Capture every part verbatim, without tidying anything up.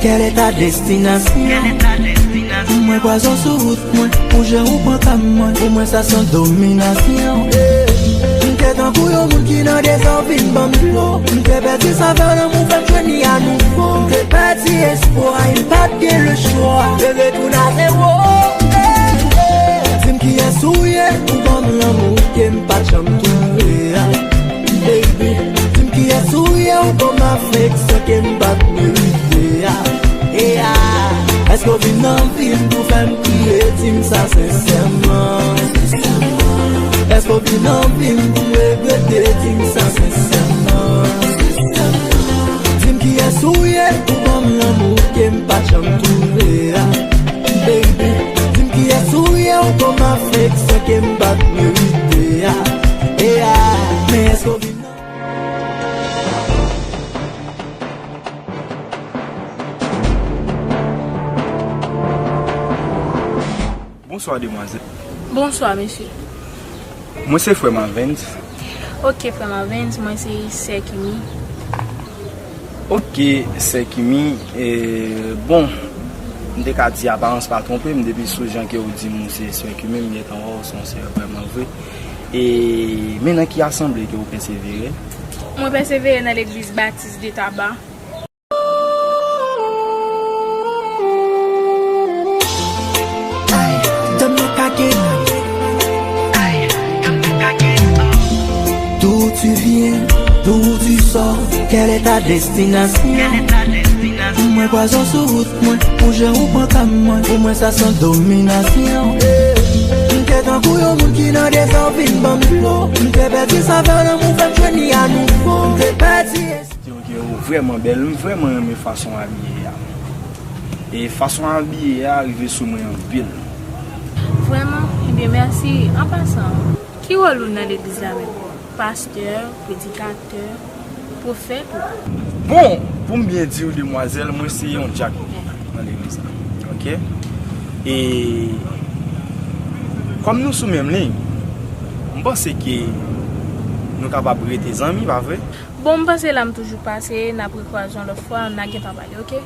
Quelle est ta destination? Mwen kwaze w sou wout mwen, pou jan ou pran kam mwen, pou mwen sa se yon dominasyon. M te tankou yon moun ki nan dezòd, vin ban m dlo. M te pèdi savè lanmou, fè m jwenn li anouvo. M te pèdi espwa, e m pa t gen lechwa de retounen a zewo. Di m kiyès ou ye, ou ban m lanmou ke m pa t janm twouve a. Baby, di m kiyès ou ye, ou ban m afeksyon ke m pa t merite a. Yeah. Èske w vin nan vi m pou fè m kriye, di m sa sensèman? Èske w vin nan vi m pou m regrete, di m sa sensèman? Di m kiyès ou ye, ou ban m lanmou ke m pa t janm twouve a. Baby, di m kiyès ou ye, ou ban m afeksyon ke m pa t merite a. Yeah. Men èske w vin nan Bonswa, demwazèl. Bonswa, mesye. Mwen se frè Mavens. Ok, frè Mavens, mwen se sè Kimi. Ok, sè Kimi, e, bon, m te ka di aparans pa twonpe m, depi sou jan ke w di m ou se sè Kimi, m gentan wè w se yon sè vrèman vre. E, men nan ki asanble ke w pèsevere? Mwen pèsevere nan legliz Batis de Taba. Donne-moi ta gueule. D'où tu viens, d'où tu sors, quelle est ta destination? Mwen kwaze w sou wout mwen, pou jan ou pran kam mwen, pou mwen sa se yon dominasyon. M te tankou yon moun ki nan dezòd, vin ban m dlo. M te pèdi savè lanmou, fè m jwenn li anouvo. M te pèdi Di w ke ou vrèman bèl, m vrèman renmen fason w abiye a. E fason w abiye a rive sou mwen anpil. Vrèman? Ebyen, mèsi. An pasan, ki wòl ou nan legliz la menm? Pastè, predikatè, pwofèt ou? Bon, pou m byen di w, demwazèl, mwen se yon dyak nan legliz la. Ok? E kòm nou sou menm liy, m panse ke nou kapab rete zanmi, pa vre? Bon, m panse la m toujou pase, n ap rekwaze yon lòt fwa, n a gentan pale, oke?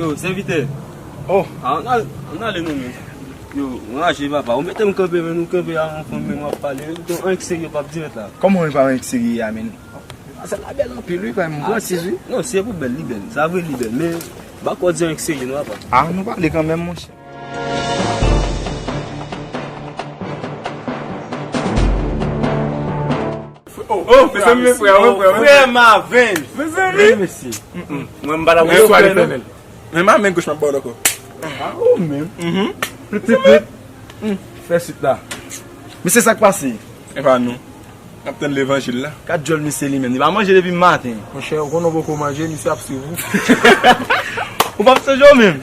Yo, sèvitè. Oh. A, ann al-, ann ale non, men. Yo, anraje, papa. Ou mete m kanpe, men nou kanpe a yon fòm, men w ap pale. Ou gen anyen k serye p ap dirèt la. Kòman w pa anyen k serye a, men? Sè la bèl anpil, wi, pa m. Ah, non, se pou bèl, li bèl. Sa vre, li bèl. Men, m pa kwè w di anyen k serye, non, papa. Ah, nou pale kanmenm, monchè. Oh, oh, mezanmi, men frè, men frè, men frè. Frè Mavens. Mezanmi. Wi, mesye. Mwen, m pa ta pale fènèl. Men m a men goch m ap ba w ankò. Ah, ou menm. Plit, plit, plit. Fè swit la. Men se sa k pase. E pa nou. N ap tann levanjil la. Gad djòl misye li menm. Li pa manje depi maten. Monchè, ou konnen w poko manje, misye ap swiv ou. Ou p ap sonje w menm. M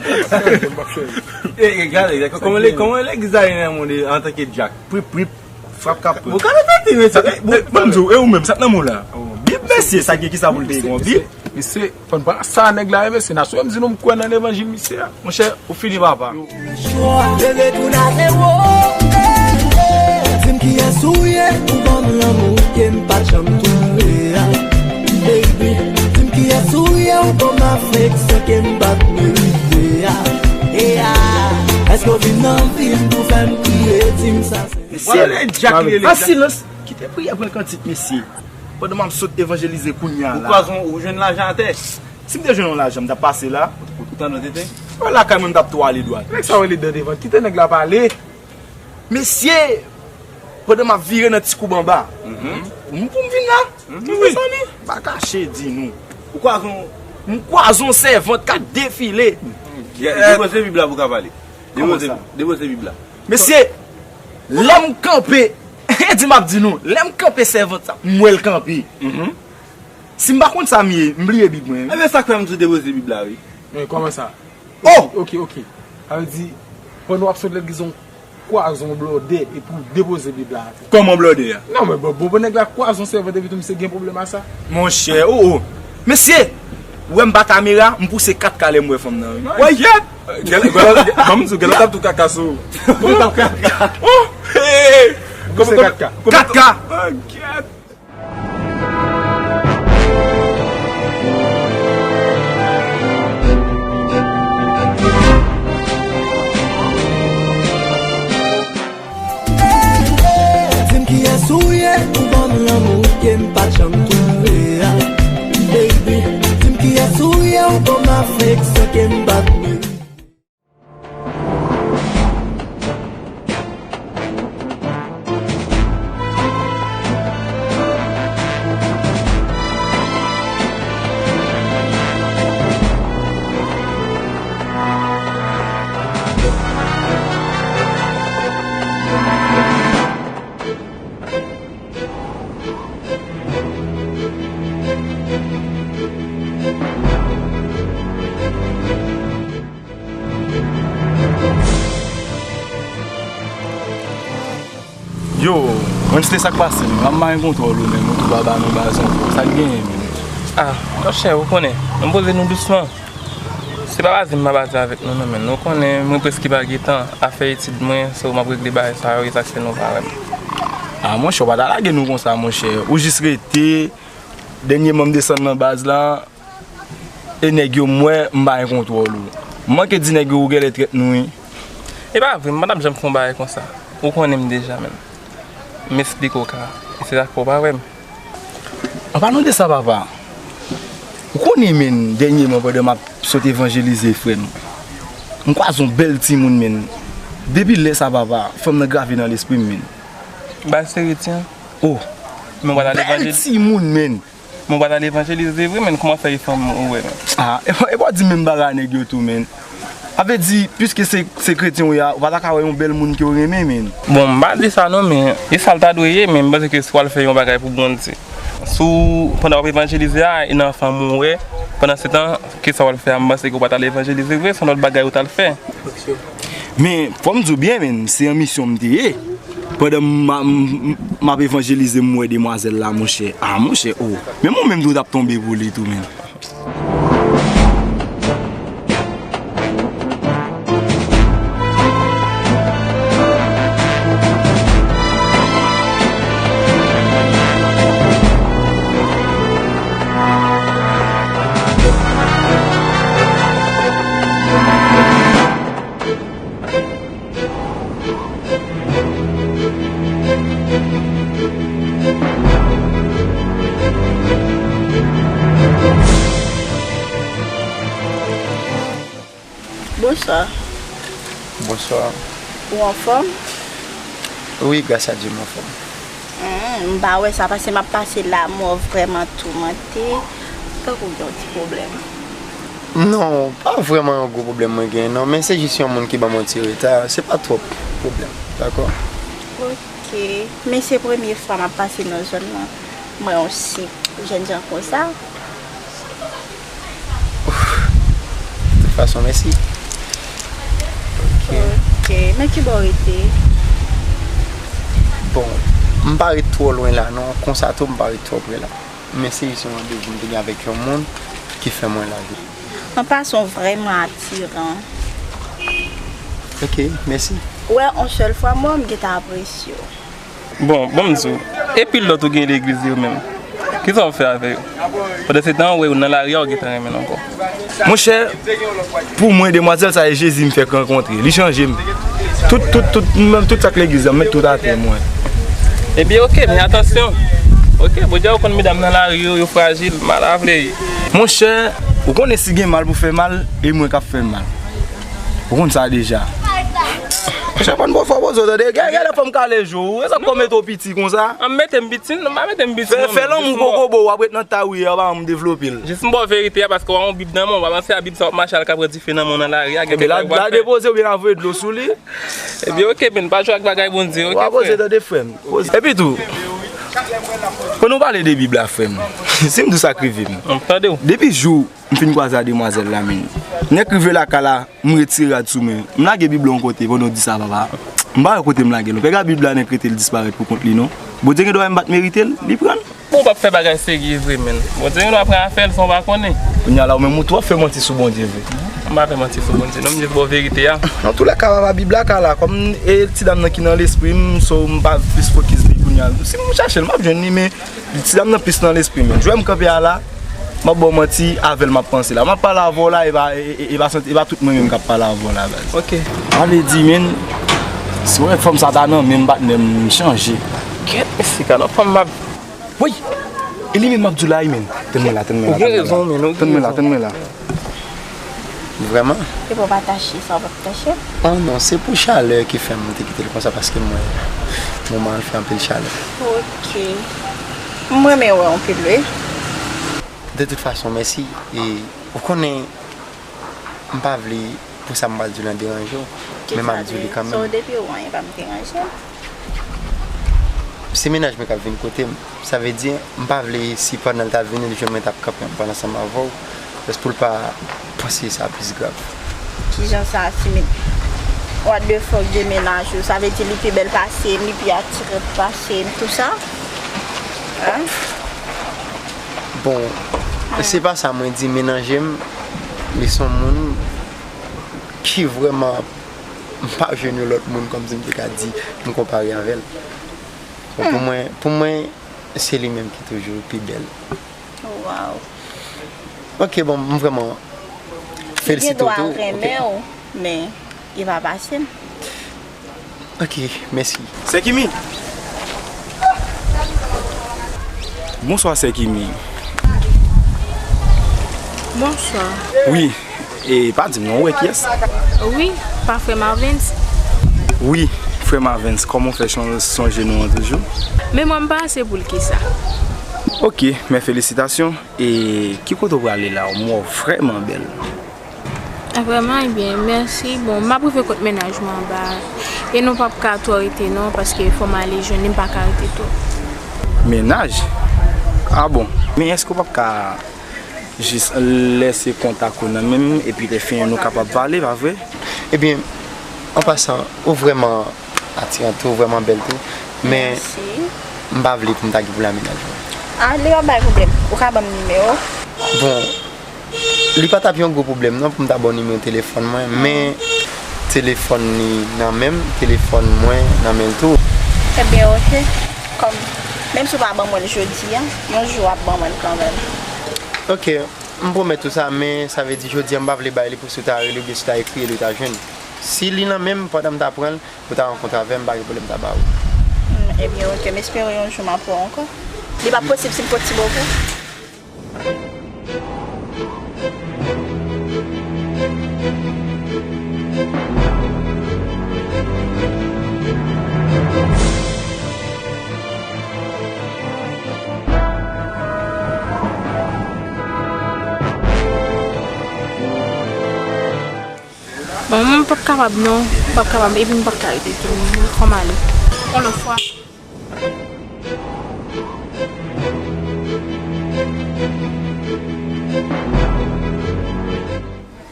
p ap sonje. E, e, gade, gade, kòman le-, kòman legliz la ye nan moun antanke dyak. Prip, prip. Frap k ap pran. Bon, gade tèt li, mesye. Sa, e, bon, ban m di w, e ou menm, sa k nan men w la? Bib, mesye, sa gen ki sa pou l te ye gon Bib? Mesye, fò n pran sa nèg la ye, mesye. N a sou m di nou m kwè nan levanjil misye a. Monchè, ou fini, papa. Lechwa de retounen a zewo. Di m kiyès ou ye, ou ban m lanmou ke m pa t janm twouve a. Baby, di m kiyès ou ye, ou ban m afeksyon ke m pa t merite a. E a, èske w vin nan vi m pou fè m kriye, di m sa se. Mesye, lè dyak rele dyak. An silans, kite priyè pran kantik, mesye. Pandan m ap sot evanjelize kounye a la. Ou kwaze, ou jwenn lajan atè? Si m te jwenn yon lajan, m t ap pase la. Ou tande w te te? Wè lakay mwen, m t ap tou ale dwat. Nèg sa w rele dan devan. Kite nèg la pale. Mesye, pandan m ap vire nan ti koub anba, m pou m vin la. Mezanmi, m pa kache di nou. Ou kwaze yon, m kwaze yon sèvant k ap defile. Depoze Bib la pou w ka pale. Depoze, depoze Bib la. Mesye, lè m kanpe, di m ap di nou, lè m kanpe sèvant sa, m wè l kanpe. Si m pa konn sa m ye, m bliye Bib mwen. Ebyen, sa k fè m di w depoze Bib la, wi. Men kòman sa? Oh! Ok, ok. Sa vle di, pandan w ap sot legliz, yon kwazon blòdè, epi w depoze Bib la atè. Kòman blòdè a? Non, men bon, bon, bon, nèg la kwazon sèvant, epi tou misye gen pwoblèm a sa. Monchè, oh, oh. Mesye, ou wè m pa kamera, m pouse kat ka lè m wè fanm nan, wi. Wè, yèt! Gèlè, gèlè, ban m di w, gèlè t ap tou kaka sou ou. Gèlè t ap kaka. Oh, hey! Kòman, kòman, kat ka. Kat ka. Oh, God. Di m kiyès ou ye, ou ban m lanmou ke m pa t janm twouve a. Baby, di m kiyès ou ye, ou ban m afeksyon ke m pa t merite. Yo, Wensley, sa k pase menm? M ap mare kontwòl ou menm, ou tou pa ba nou baz ankò. Sa k genyen menm? Ah, monchè, ou konnen, nou poze nou dousman. Se pa baze m pa baze avèk nou non, men nou konnen mwen prèske pa gen tan, afè etid mwen, so m ap regle bagay sa yo, e sa k fè nou pa wè m. Ah, monchè, ou pa ta lage nou konsa, monchè. Ou jis rete, dènyèman m desann nan baz la, e nèg yo m wè m pa gen kontwòl ou. M manke di nèg yo ou genlè trèt nou, wi. E pa vre, m pa t ap janm fè yon bagay konsa. Ou konnen m deja, menm. M esplike w ka. E se sa k fè w pa wè m. An palan de sa, papa, ou konnen, menm, dènyèman, pandan m ap sot evanjelize, frè m, m kwaze yon bèl timoun, menm. Depi lè sa, papa, fanm nan grave nan lespri m, menm. Ba serye, tiens. Oh. Men w pa t al evanjelize. Bèl timoun, menm. Men w pa t al evanjelize vre, menm. Kòman fè e fanm ou wè, menm? Ah, e pa, e pa w di menm bagay a nèg yo tou, menm. A vle di, piske se, se kretyen w ye a, ou pa ta ka wè yon bèl moun ke w renmen, menm. Bon, m pa di sa non, men e sa l ta dwe ye, men m panse ke si w al fè yon bagay pou Bondye, si w, pandan w ap evanjelize a, e nan fanm ou wè, pandan se tan, ke sa w al fè a, m panse ke w pa t al evanjelize vre, se yon lòt bagay ou t al fè. Men, fò m di w byen, menm, se an misyon m te ye. Pandan m, m, m, m ap evanjelize, m wè demwazèl la, monchè. Ah, monchè, oh. Menm ou menm tou, w t ap tonbe pou li tou, menm. Bonswa. Bonswa. Ou anfòm? Wi, gras a Dye, m anfòm. Hmm, m pa wè sa, paske m ap pase la, mò vrèman toumante. Tankou gen yon ti pwoblèm. Non, pa vrèman yon gwo pwoblèm mwen genyen non, men se jis yon moun ki ban m yon ti reta, se pa twòp pwoblèm, dakò? Ok, men se premye fwa m ap pase nan zòn nan. M wè yon si jènjan konsa. Ouf. De tout fason, mèsi. Ok. Ok, men ki bò w rete? Bon, m pa ret twò lwen la non, konsa tou m pa ret twò pre la. Men se jis yon randevou m te gen avèk yon moun ki fè mwen lage. An pasan, w vrèman atiran. Ok, mèsi. Wè, yon sèl fwa, mwen, m gentan apresye w. Bon, bon, m di w, e pil lòt ou gen legliz yo menm? Kisa w fè avè yo? Pandan se tan, w wè yo nan lari a, w gentan renmen l ankò. Monchè, pou mwen, demwazèl sa, e Jezi m fèk rankontre. Li chanje m. Tout, tout, tout, m, tout sa k legliz la, m met tout atè, mwen. Ebyen, ok, men atansyon. Ok, Bondye, ou konn medam nan lari yo, yo frajil, mal avle. Monchè, ou konnen si gen mal pou fè mal, e mwen k ap fè mal. Ou konn sa deja. Monchè, konn bon fò poze w tande. Gade, gade fanm kale jou. E sa k fè w mete w piti konsa? An mete m piti, non, m pa mete m piti, fè, non, fè lanmou kokobo, w ap ret nan ta w ye a, w pa janm devlope l. Jis m ba w verite a, paske w a yon bib nan men w, w pa panse a bib sa w ap mache al ka pran dife nan men w nan lari a, gen kèk bagay w ap fè. Ebyen, la depoze oubyen la voye dlo sou li. Ebyen, ok, men pa jwe ak bagay Bondye, ok, frè? W a poze tande, frè m. Epi tou, pou nou pale de bib la, frè m, si m di w sa k rive m. M tande w. Depi jou m fin kwaze a demwazèl la, men nèk rive lakay la, m retire rad sou mwen. M lage bib la yon kote pandan w di sa, papa. M pa wè kote m lage l. Ou pè gade Bib la nèk rete l disparèt pou kont li non. Bondye gen dwa menm pa t merite l, li pran l. Bon, w p ap fè bagay serye vre, menn. Bondye gen dwa pran afè l san w pa konnen. Kounye a la, ou menm ou tou ap fè manti sou Bondye vre. M pa fè manti sou Bondye, non, m jis ba w verite a. Nan tou lè ka, papa, Bib la ka la. Kòm e ti dam nan ki nan lespri m, so m pa plis fokis li kounye a. Si m chache l, m ap jwenn li, men ti dam nan plis nan lespri m. Jwè m kanpe a la, m ap ba w manti, avè l m ap panse la. M ap pale avè w la, e pa, e, e, e pa, e pa tout mwen menm k ap pale avè w la, baz. Ok. Sa vle di, menn, si w wè fanm sa ta nan men m, patnè m, m chanje. Kèt, mesye, ka nan fanm m ap Woy! E li menm m ap di w la wi, menn. Tann mwen la, tann mwen la, tann mwen la. Ou gen rezon, menn, ou gen rezon. Tann mwen la, tann mwen la. Vrèman? E pou w pa tache sa, w p ap tache? Oh non, se pou chalè ki fè m te kite l konsa, paske mwen, moman an fè anpil chalè. Ok. M renmen wè w anpil, wi. De tout fason, mèsi. E ou konnen, m pa vle pou sa m pral di w lan deranje w, men m ap di w li kanmenm. Kisa, sa w depi w anyen pa m deranje m? Se mennaj mwen k ap vin kote m. Sa vle di, m pa vle si pandan l t ap vini, li jwenn mwen t ap kanpe anba ansanm avè w, jis pou l pa panse sa plis grav. Kijan sa, Timmy? What the fuck de mennaj ou? Sa vle di li pi bèl pase m, li pi atiran pase m, tou sa? Hein? Bon, se pa sa mwen di, mennaj m, li se yon moun ki vrèman, m pa jwenn yon lòt moun kòmsi m te ka di m konpare avè l. Bon, pou mwen, pou mwen, se li menm ki toujou pi bèl. Wow. Ok, bon, m vrèman felisite w tou. Li gen dwa renmen w, men li pa pase m. Ok, mèsi. Sè Kimi! Bonswa, Sè Kimi. Bonswa. Wi, e pa di m non, ou wè kiyès? Wi, pa frè Marvens? Wi, frè Marvens, kòman w fè chon-, sonje non an toujou? Memwa m pa ase pou l kisa. Ok, men felisitasyon. E ki kote w prale la? M wè w vrèman bèl. Ah, vrèman, ebyen, mèsi. Bon, m ap rive kot mennaj mwen anba. E nou p ap ka twò rete non, paske fò m ale jwenn li, m pa ka rete twòp. Mennaj? Ah bon. Men èske w p ap ka jis lèse kontak ou nan men m, epi lè fini nou kapab pale, pa vre? Ebyen, an pasan, ou vrèman atiran tou, ou vrèman bèl tou, men m pa vle pou m ta gen pwoblèm ak mennaj mwen. Ah, li p ap bay pwoblèm. Ou ka ban m nimewo? Bon, li pa t ap yon gwo pwoblèm non pou m ta ba w nimewo telefòn mwen, men telefòn li nan men m, telefòn mwen nan men l tou. Ebyen, ok. Kòm, menm si w pa ban mwen l jodi a, yon jou w ap ban mwen l kanmenm. Ok, m pwomèt ou sa, men sa vle di jodi a m pa vle bay li pou si w ta rele oubyen si w ta ekri li, ou ta jwenn. Si li nan men m, pandan m ta pran l, ou ta rankontre avè m, m pa gen pwoblèm, m ta ba ou. Hmm, ebyen, ok, m espere yon jou m ap wè w ankò. Li p ap posib si m pot ti bo pou ou? Bon, mwen m p ap kapab non, m p ap kapab, epi m p ap ka rete tou non, fò m ale. Yon lòt fwa.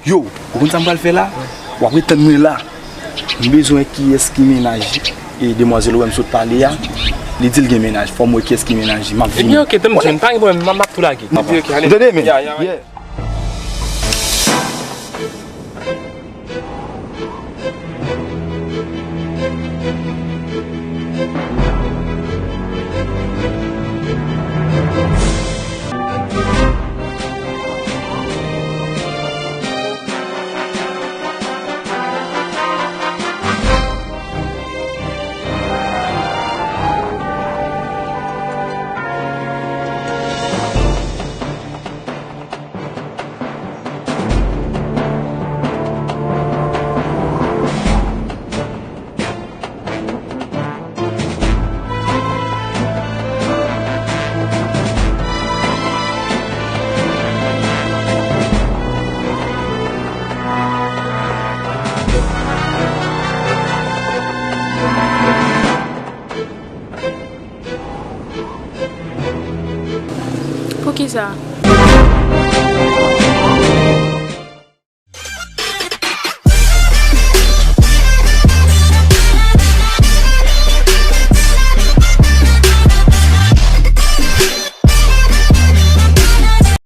Yo, ou konn sa m pral fè la? W ap ret tann mwen la. M bezwen wè kiyès ki mennaj e demwazèl ou wè m sot pale a. Li di l gen mennaj, fò m wè kiyès ki mennaj li. M ap vini. Ebyen, ok, tann m jwenn, pa gen pwoblèm, m ap, m ap tou lage. Ou tande, men? Yeah, yeah, yeah. Poukisa?